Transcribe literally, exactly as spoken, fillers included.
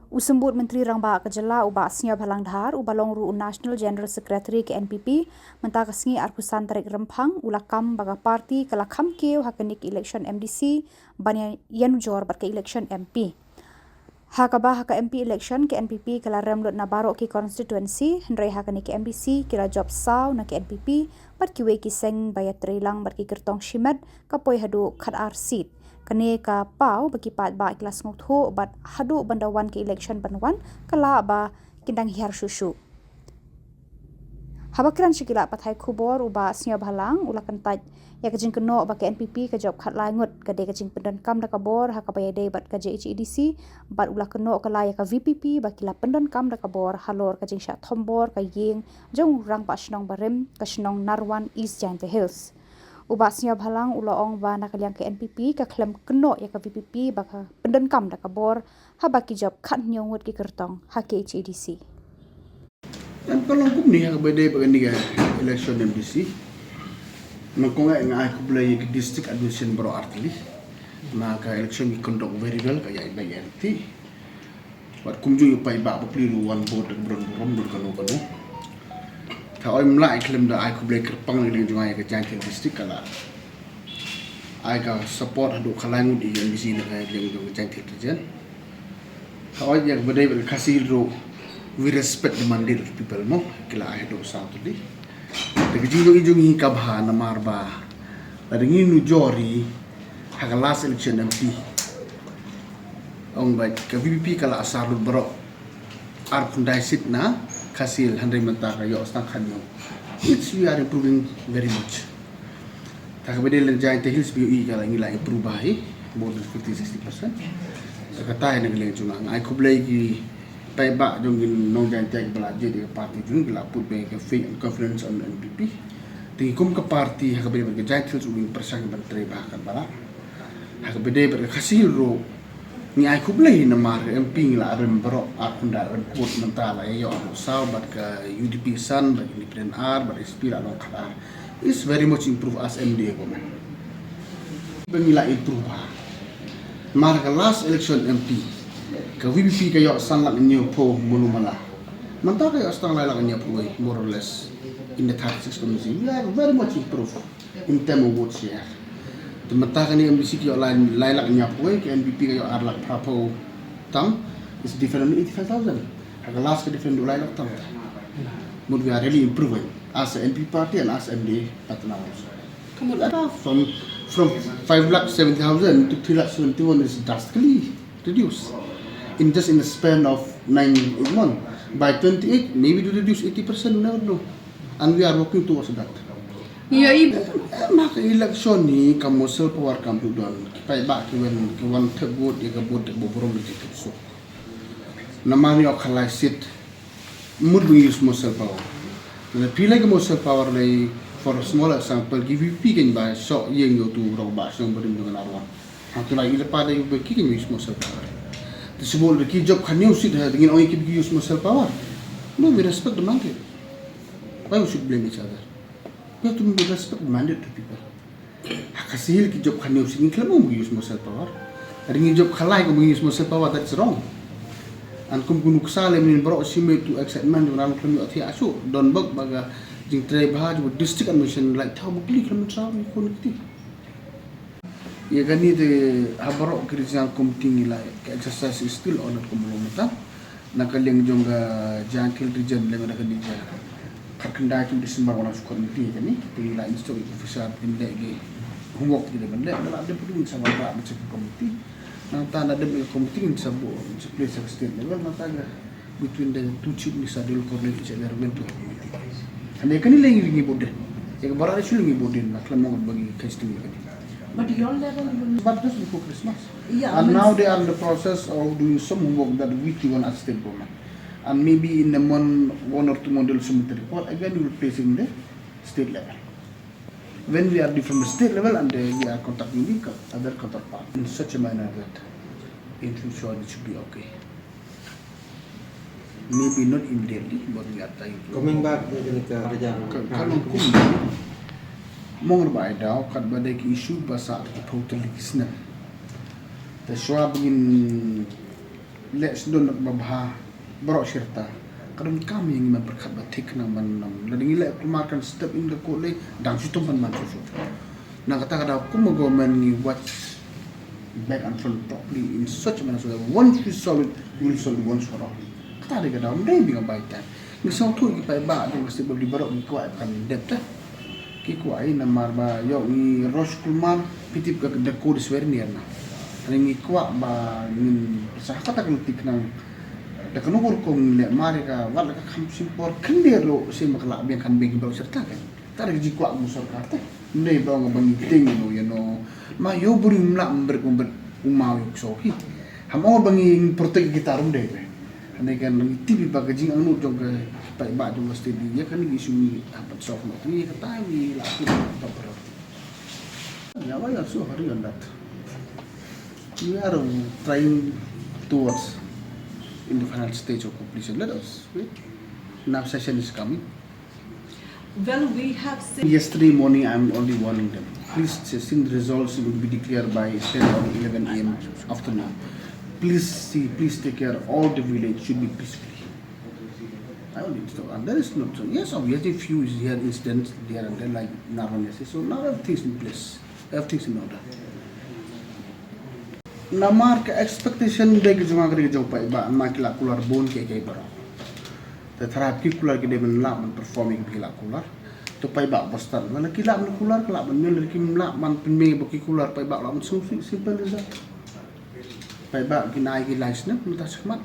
U Symbud Myntri Rangbah ka Jylla u Bah Sniawbhalang Dhar, uba long ruh u National General Secretary ka N P P, mynta ka sngi arphew san tarik Rymphang, u la kam ba ka party ka la kham kiew ha kane ka election M D C ban ïa, ïanujor bad ka election M P. Ha kaba ha ka M P election ka N P P ka la rem lut na baroh ki constituency, hynrei ha kane ka M D C ki la jop saw na ka N P P, bad kiwei ki seng ba ïatreilang bad ki kyrtong shimet ka poi haduh khatar seat. Kane ka paw ba ki paidbah ki la sngewthuh bad haduh ban da wan ka election ban wan, ka lah ba kin dang hiar shuh shuh. Haba kren sha ki lad pathai khubor, u Bah Sniawbhalang u la kyntait ïa ka jingkynnoh ba ka N P P ka jop khatlai ngut, ka dei ka jingpyndonkam da ka bor ha kaba ïadei bad ka J H A D C, bad u la kynnoh ka la ïa ka V P P ba ki la pyndonkam da ka bor halor ka jingshah thombor ka ïing jong u Rangbah Shnong barim ka shnong Narwan, East Jaintia Hills. U Bah Sniawbhalang u la ong ba na ka liang ka N P P ka khlem kynnoh ïa ka V P P ba ka pyndonkam da ka bor haba ki jop khathynñiew ngut ki kyrtong ha K H A D C. Em, ka long kumne ha kaba ïadei bad kane ka election M D C. Nyngkong eh nga ai khublei ïa ki district administration baroh artylli. Na ka election ki conduct very well, ka ïaid beit ïaid lynti. Bad kumjuh ïa u paidbah bapli ruh u wan vote da ka burom burom, don kano kano. Te ym lah ïa khlem da ai khublei kyrpang na ka liang jong nga ïa ka Jaintia Hills District, ka la ai ka support haduh khatlai ngut ïa ka M D C na ka liang jong ka Jaintia Hills Region. Hooid, ïa kaba ïadei bad ka Khasi Hills ruh, we respect the mandate of the people mo, ki la ai haduh saw tylli. Te ka jingïohi jong ngi ka bha namar ba lada ngi nujor ïa ka last election M P, ong ba ka V P P ka la asar lut baroh arphew khyndai seat na Khasi Hills, hynrei mynta ka ïoh tang khathynñiew. It's, we are improving very much. Te ha kaba ïadei lane Jaintia Hills ba ïohi ka la, ngi la improve bha hi, more than fifty, sixty percent. Te kata hi na ka liang jong nga, nga ai khublei ïa ki paidbah jong ngi nong Jaintia kiba la jied ïa ka party jong ngi, ki la put beit ka faith and confidence on N P P. Te ngi kum ka party ha kaba ïadei bad ka Jaintia Hills, ngi pyrshang ban trei bha katba lah. Ha kaba ïadei bad ka Khasi Hills ruh, ngi ai khublei namar ka M P ngi la rem baroh arphew khyndai, rem kut, mynta la ïoh arphew saw bad ka U D P san bad Independent ar bad S P la long khatar. Is very much improve as M D A government. Ba ngi la improve bha. Namar ka last election M P, ka V P P ka ïoh san lak hynñiewphew malu mala. Mynta ka ïoh tang lai lak hynñiewphew wei, more or less, in the thirty-six constituency. We are very much improved in term of vote share. Te mynta kane M D C ka ïoh lai, lai lak hynñiewphew wei, ka N P P ka ïoh ar lak phraphew tam, is different only eighty-five thousand. Ha ka last ka different lai lak tam. But we are really improving as a N P P party and as M D A partner also. From, from five lakh seventy thousand to three lakh seventy-one is drastically reduced in just in the span of nine, eight months. By twenty-eight, maybe to reduce eighty percent, never know. And we are working towards that. Ïa, i- Em, ha ka election hi ka moral power kam tu don. Ki paidbah ki wan, ki wan thep vote, ïa ka vote, ïa ka vote burom ïa ki thep suk. Namar ïa ka lai seat. Mut ba ngi use moral power. Lada phi leh ka moral power lei, for a small example, ki V P P kein ba shoh ïing ïa utu u rangbah shnong barim jong ka Narwan. Hangtu la i lypa da U P P P kein use moral power. Te shu bun da ki jop khatñiew seat ha, da ngin ong ïa ki ba ki use moral power. No, we respect the mandate. Why we should blame each other? We have to respect the mandate to people. Ha Khasi Hills ki jop khatñiew seat, ngim khlem ong ba ki use moral power. Lada ki jop khatlai, ong ba ki use moral power, that's wrong. And kum ki nuksa lem, ngin baroh shim ïa utu excitement jong ngi, ngim khlem ïohthiah shuh. Don bok ba ka jingtrei bha jong ka district administration, like, thaw ba kli khlem mynta ïa ki khun kti. Ïa kane te ha baroh ki regional committee ngi la, ka exercise is still on at kumno mynta. Na ka liang jong ka Jaintia Hills Region lem na kane ka khatkhyndai tarik December, wan shu committee kane, te ngi la instruct ïa ki officer kin leh ki homework ki dei ban leh, la dep pynlong sa ban rah ban check committee. Nangta na dep committee ngin sa buh, ngin sa place sa state level, nangta ka between the two chief minister, they will coordinate each other when to have a meeting. And ïa kane lei ngi bud dien. Ïa ka baroh issue lei ngi bud dien, na khlem ong ba ngi kheiñ sting ïa kane. But your level, you will... But just before Christmas. Yeah, and means now they are in the process of doing some homework that we want as state government. And maybe in a month, one or two months, they'll submit the report. Again, we will place it in the state level. When we are different state level and, uh, we are contacting the co-, other counterpart in such a manner that in future it should be okay. Maybe not immediately, but we are trying to. Coming back, uh, ka, ka long kum. Mong ba ai daw, katba dei ki issue ba sah da ki phew tylli ki snem. Te shuwa ba ngin Leh sdon ba bha baroh shirta. Ka donkam ïa ngi ban pyrkhat ba thik khnang ban nam. Lada ngi leh kulmar kan step in ka court lei, dang shu tum ban man shuh shuh. Na kata ka daw kum ka government ngi watch back and front properly in such a manner so that once we solve it, we will solve it once for all. Kata dei ka daw, ym dei ba ngi bai time. Ngi sngewthuh ïa ki paidbah jong ka state bapli baroh ngi kwah kan dep te. Ki kwah ïa namar ba ïoh ngi rush kulmar, phi tip ka da court is very near na. Hynrei ngi kwah ba ngin pyrshah ha kata ka lynti khnang da kano ka rukom ngi leh mar ïa ka, wat la ka kham shim por khyndiat ruh, shisien ba ka lah biang kan biang ki baroh shirta kan. Kata ka jingkwah ka sorkar te. Ym dei ba ong ba ngi tieng ïano ïano. Ma ïoh briew ym lah ym bret ym bret u maw ïoh kso hi. Ham ong ba ngi protect kita ruh ym dei te. Hynrei kan ngi tip ba ka jingangnud jong ka paidbah jong ka state ïa kane ka issue ngi hap ban solve noh. Ngi kata ngi lah put top priority. Yeah, why you are so hurry on that? We are trying towards in the final stage of completion. Let us wait. Now session is coming. Well, we have seen. Yesterday morning, I'm only warning them. Please, since results will be declared by ten or eleven a m afternoon, please see, please take care. All the village should be peacefully. I only stop. And there is no. So yes, obviously, few is here incidents here and there, like Narwan yesterday. So now everything's in place. Everything's in order. Namar ka expectation dei ka jong nga ka dei ka jong paidbah, namar ki la kular bun kiei kiei baroh. Te tharai ki kular ki dei ban lah ban perform ïa ki la kular. To paidbah ba stad, lada ki lah ban kular, ki lah ban ñion, lada kim lah ban pynmih ba ki kular, paidbah lah ban sngewsih, simple as that. Paidbah kin ai ki lai snem mynta shakhmat.